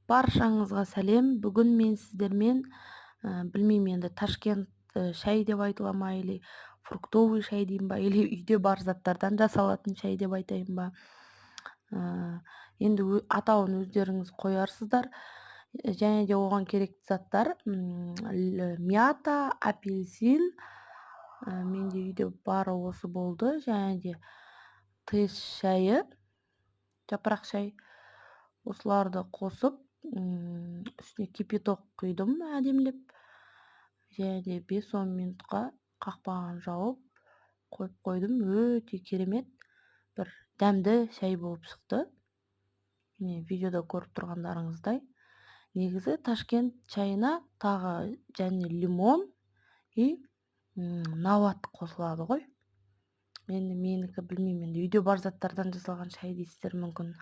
Баршаңызға сәлем! Бүгін мен сіздермен, білмеймін енді, Ташкент шай деп айтыла ма или фруктовый шай деймін ба, или үйде бар заттардан жасалатын шай деп айтайын ба, енді атауын өздеріңіз қоярсыздар. Және де оған керекті заттар: мята, апельсин, менде үйде бары осы болды, және де тесс шайы, жапырақ шай. Осыларды қосып, үстіне кипяток құйдым әдемілеп және де 5-10 минутқа қақпағын жауып қойып қойдым. Өте керемет бір дәмді шай болып шықты, міне, видеода көріп тұрғандарыңыздай. Негізі Ташкент чайына тағы және лимон и набат қосылады ғой. Енді менікі, білмеймін енді, үйде бар заттардан жасалған шай дейсіздер мүмкін.